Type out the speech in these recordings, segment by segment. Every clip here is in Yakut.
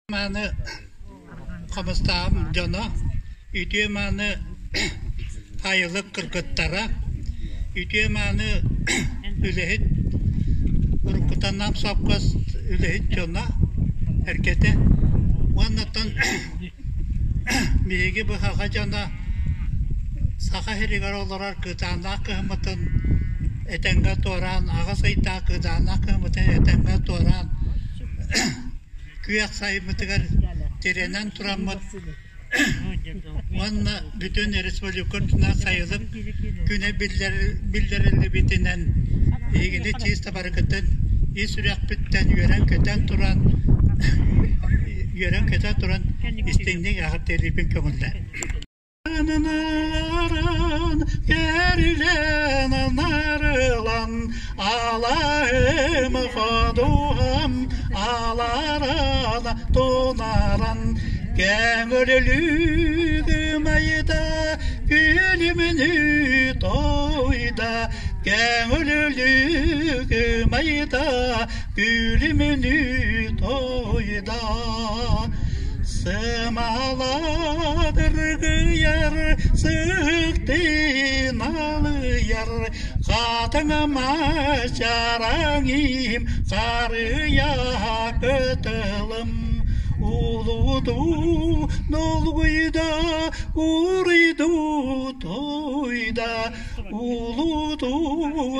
Мааны Хомустааҕым дьоно, үтүө-мааны айылык кыргыттара, үтүө-мааны үлэһит уруккута Нам сопхуос үлэһит дьоно, эргэтэ уоннаттан биһиги быһаҕа дьоно Саха сиригэр олорор кытаанах кыһыммытын этэҥҥэ туораан, аҕыс ыйдаах кытаанах кыһыммытын этэҥҥэ туораан күөх сайыммытыгар тирэнэн тураммыт уонна бүтүн республика үрдүнэн сайылык күнэ биллэриллибитинэн биһигини чыыс барыгытын ис сүрэхпиттэн үөрэн-көтөн туран үөрэн-көтөн туран истиҥник эҕэрдэлиибин көҥүллээ. Кэрилэн нарылан алаһым ходуһам аларан тунаран Кэҥөлөлүгүм айда күлүмүнү тойда Кэҥөлөлүгүм айда күлүмүнү тойда Сымаладыргыйар, сыһыктын алыйар, хатыҥыма чараҥым, харыйа кытылым. Улуду долгуйда, уруйду тойда, улуду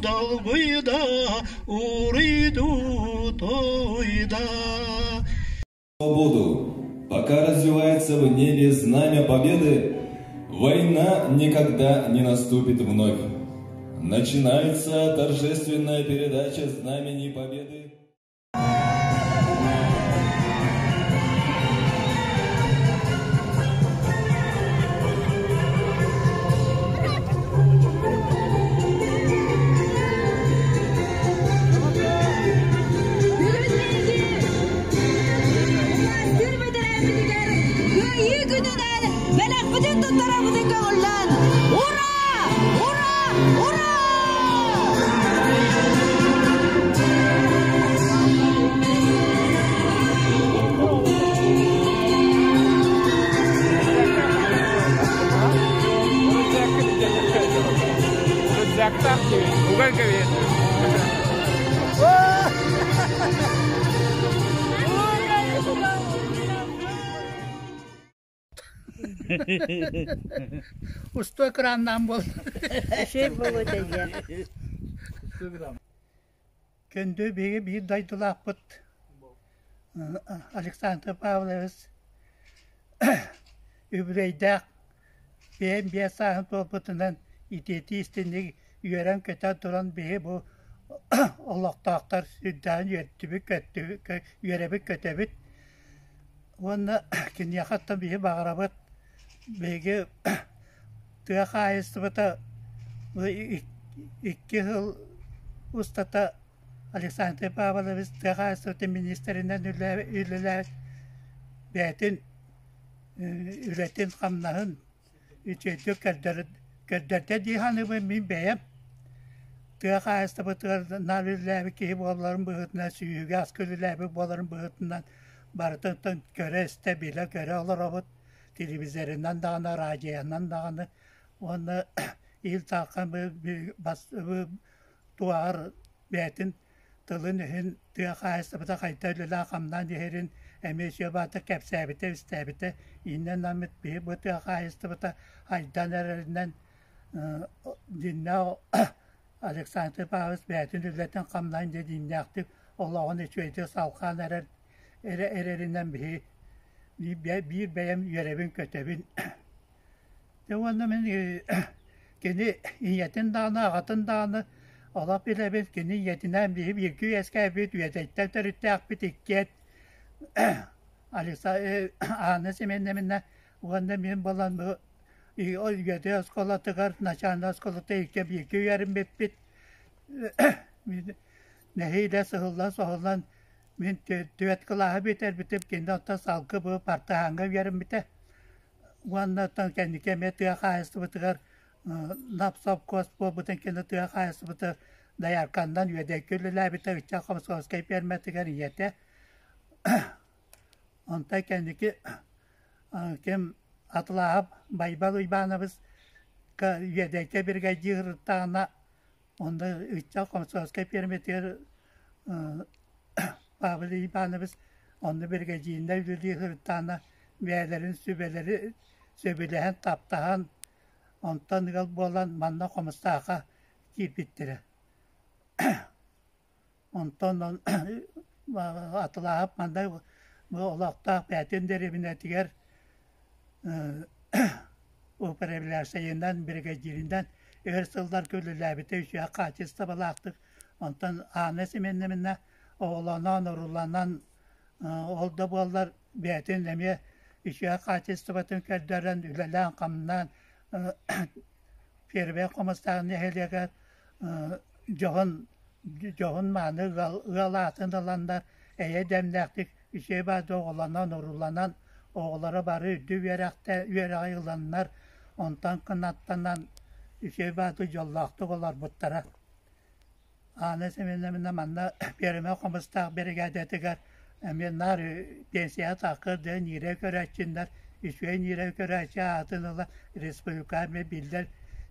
долгуйда, уруйду тойда. Свободу. Пока развивается в небе знамя победы, война никогда не наступит вновь. Начинается торжественная передача Знамени Победы. Убаастыыр бэтэрээммитигэр Кыайыы күнүнэн бэлэхпитин туттарабытын көҥүллээн! Ура! Ура! Ура! Уган кэбиһэн. Устуо экраннаан буол. Үчүгэй буолуо этэ диэн. Күндү биһиги биир дойдулаахпыт Александр Павлович үбүлүөйдээх бэйэм биэс сааһын туолбутунан итиитии истиҥник үөрэн-көтөн туран биһи бу олохтоохтор сүрдээҕин үөрдүбүт-көттүбүт үөрэбит-көтөбүт уонна киниэхэ оттон биһи баҕарабыт биһиги тыа хаһаайыстыбата икки сыл устата Александр Павлович тыа хаһаайыстыбатын миниистиринэн үлэлээбит бэйэтин үлэтин-хамнаһын үчүгэйдик көрдөрдө дии саныыбын мин бэйэм. Тыа хаһаайыстыбатыгар наар үлэлээбит киһи буоларым быһыытынан, сүөһүгэ аска үлэлээбит буоларым быһыытынан барытын көрө-истэ, билэ-көрө олоробут. Телевизорынан даҕаны, радионан даҕаны уонна Ил Дархан туһаҕар бэйэтин тылын-өһүн тыа хаһаайыстыбата хайдах үлэлээн-хамнаан иһэрин эмиэ үчүгэй баҕайытык кэпсээбитэ, истээбитэ. Инньэ гынаммыт биһи бу тыа хаһаайыстыбата хайдан эрэринэн дьиҥнээх Александр Павлович бэйэтин үлэтин-хамнаһын дьэ дьиҥнээхтик олоҕун үчүгэйдик салҕаан эрэр эрэринэн биһи биир бэйэм үөрэбин-көтөбүн. Дьэ уонна мин кини ийэтин даҕаны, аҕатын даҕаны олох билэбин, кини ийэтинээн биһи бииргэ үөскээбит, Үөдэйтэн төрүттээхпит иккиэн Алиса Анна Семеновна уонна мин буолан бу Үөдэй оскуолатыгар, начальнай оскуолата иккиэн бииргэ үөрэммиппит. Нэһиилэ сыһыллан-соһуллан мин түөрт кылааһы бүтэрбитим, кини оттон салгыы бу Партыһааҥҥа үөрэммитэ. Уонна оттон кэнники эмиэ тыа хаһаайыстыбатыгар НАП-сопхуос буолбутун кэннэ тыа хаһаайыстыбата доярканнан Үөдэйгэ үлэлээбитэ, ыччат комсомольскай пиэрмэтигэр ийэтэ. Онтон кэнники ким Атылааһап Байбал Уйбаанабыс Үөдэйгэ биригэдьиир ырыттаҕына онно ыччат комсомольскай пиэрмэтигэр Павел Иванович онно биригэдьииринэн үлэлии сырыттаҕына бэйэлэрин сүбэлэри сөбүлэһэн таптаһан онтон ыал буолан манна Хомустаахха киирбиттэрэ. Онтон Атылааһап манна олохтоох бэйэтин дэриэбинэтигэр управляющайынан, биригэдьииринэн өр сылларга үлэлээбитэ үчүгэй хаачыстыбалаахтык. Онтон Анна Семеновна оҕолонон, урууланан ол да буоллар бэйэтин эмиэ үчүгэй хаачыстыбатын көрдөрөн, үлэлээн-хамнаан Первэй Хомустаах нэһилиэгэр дьоһун дьоһун-мааны ыал, ыал аатын ыланнар эйэ дэмнээхтик үчүгэй баады оҕолонон, урууланан, оҕолоро бары үрдүк үөрэхтэ үөрэҕи ыланнар, онтон кынаттанан үчүгэй баады дьоллоохтук олорбуттара. Анна Семеновна манна пиэрмэ хомустаах биригээдэтигэр эмиэ наар пенсияҕа таххыр да ньиирэ көрөөччүннэр үчүгэй ньиирэ көрөөччү аатын ылан республика эмиэ биллэр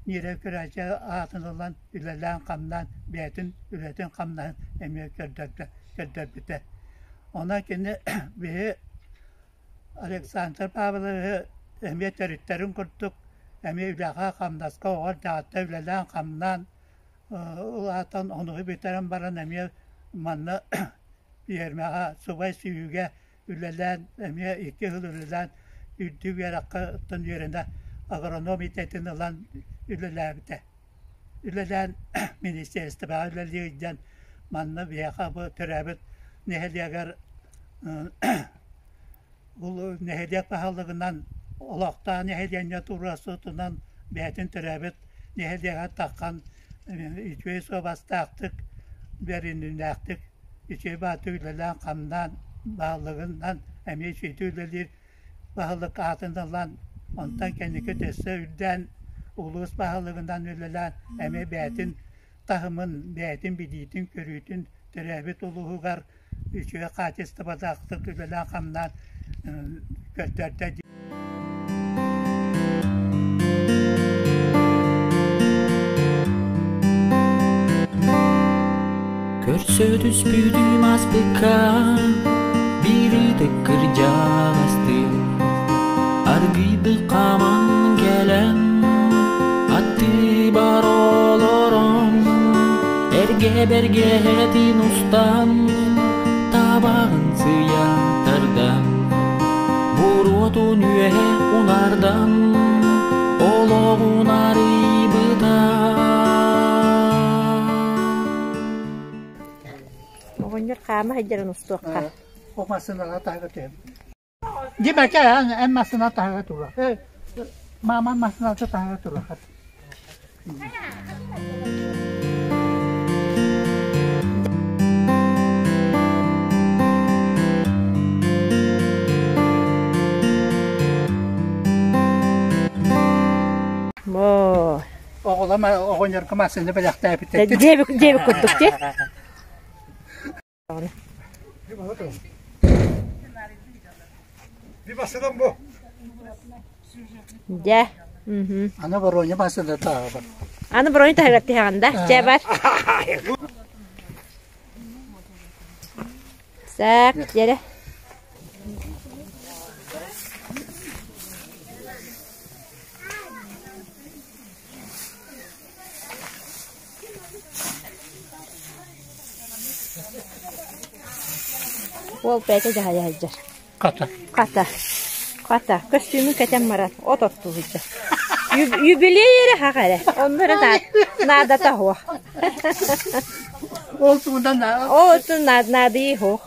ньиирэ көрөөччү аатын ылан үлэлээн-хамнаан бэйэтин үлэтин-хамнаһын эмиэ көрдөрдө көрдөрбүтэ. Онон кини биһи Александр Павловиһы эмиэ төрүттэрин курдук эмиэ үлэҕэ-хамнаска оҕо эрдэҕиттэн үлэлээн-хамнаан Улаатан онуһу бүтэрэн баран эмиэ манна пиэрмэҕэ субай сүүйүүгэ үлэлээн эмиэ 2 сыл үлэлээн үрдүк үөрэххэ оттон үөрэнэ агроном идэтин ылан үлэлээбитэ. Үлэлээн министиэристибэҕэ үлэлии сылдьан манна биһиэхэ бу төрөөбүт нэһилиэгэр Бұл нэһилиэк баһылыгынан олохтоох нэһилиэнньэ туруорсуутунан бэйэтин төрөөбүт нэһилиэгэр таххан үчүгэй суобастаахтык, бэриниилээхтик, үчүгэй баҕайытык үлэлээн-хамнаан баһылыгынан эмиэ үчүгэйдик үлэлиир баһылык аатын ылан, онтон кэнники өссө үрдээн улуус баһылыгынан үлэлээн эмиэ бэйэтин таһымын, бэйэтин билиитин-көрүүтүн төрөөбүт улууһугар үчүгэй хаачыстыбалаахтык үлэлээн-хамнаан көрдөрдө Көрсө түспүтүм ааспыкка биир ытык кырдьаҕастыы аргыйдык хааман кэлэн аттыбар олорон эргэ бэргэһэтин устан табаҕын сыйа тардан буруотун үөһэ унаардан олоҕун арыйбыта. Оҕонньор хаама сылдьарын устуохха. Ол массыынаҕа таһыга түһэм. Димака, эн массыына таһыга тура. Мама массыыната таһыга тура. Боо. Оҕолом оҕонньорго массыына бэлэхтээбиттэр. Дьиэбит дьиэбит курдук дии. Дьэ. Аны Воронья массыына тааҕа Аны Воронья таһыгар тиһэҕин да? Дьэ бар. Сак, дьэрэ. Уол бэйэтэ дьаһайа сылдьар. Хата. Хата. Хата. Көстүүмүн кэтэн баран от оттуу сылдьар. Юбилей эрэ хах эрэ. Онно эрэ наадата суох. Ол тугунан Ол наадыйыы суох.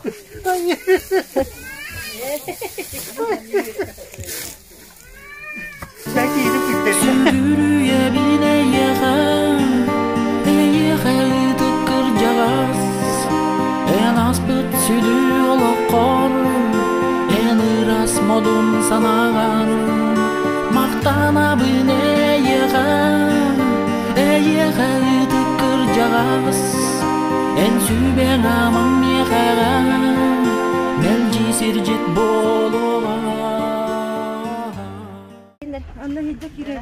Сүгүрүйэбин эйиэхэ, эйиэхэ ытык кырдьаҕас, Эн ааспыт сүдү олоххор, эн ыраас модун санааҕар Махтанабын эйиэхэ, эйиэхэ ытык кырдьаҕас, Эн сүбэҥ-амаҥ миэхэҕэ мэлдьи. сирдьит буолуоҕа. Онно хидде киирэр.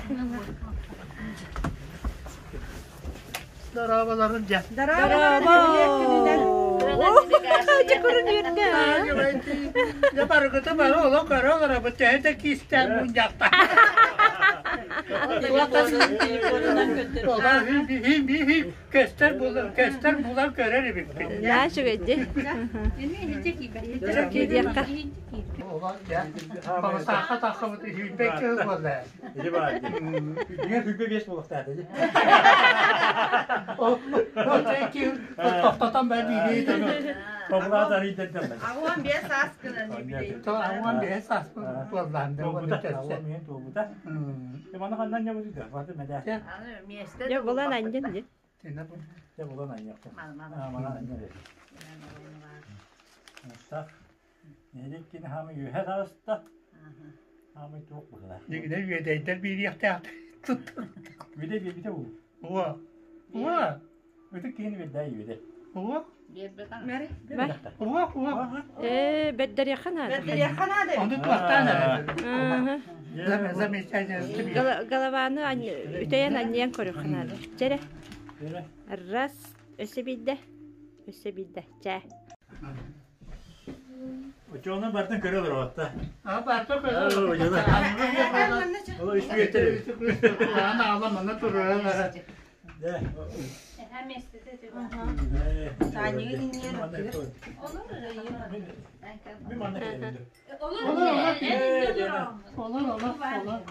Дорооболорун дьэ. Дорообо! Дьэ көрүнүөрдэ. Дьэ барыгыта бары олох көрө олоробут төһө да киистээн мунньахта. Көстөр булан көстөр булан көрөр эбиппин. Наа үчүгэйди. Киириэххэ. Саха таххабыт үһүйбэккэ буолла. Ити баар. Дьиҥэр 25 буолуохтаах ити. Тохтотон бэр биирии Тобулаат арыйдардам. Ауан бес ас гынан юбилей. Ауан бес ас буоллаан да Туолбута. Ауан туолбута. Маны ханнан ньабыты барды мэдэ. Дьэ булан анньын дьэ. Дьэ булан анньахта. Мана анньын. Так. Нэһилиэк хаамы үөһэ таҕыста. Хаамы туох быһыла. Дьиҥинэ үөдэйдэр биириэхтээх туттар. Үөдэй биэрбитэ уу. Уо. Уо. Ытык киһини биэрдээ үөдэй. Уо. Бар. Уо. Уо. Ээ, бэрдэриэххэ наада. Бэрдэриэххэ наада. Ону туохтаан эрэр. Ааһа. Замечание. Голованы үтэйэн анньыйан көрүөххэ наада. Чэрэ. Раз. Өссө биирдэ. Өссө биирдэ. Чээ. Очоонун бартын көрө олоруотта. А барта көрө. Ол үстүгеттер. Ана ала мана турар. Мен манна Олор олор олор олор.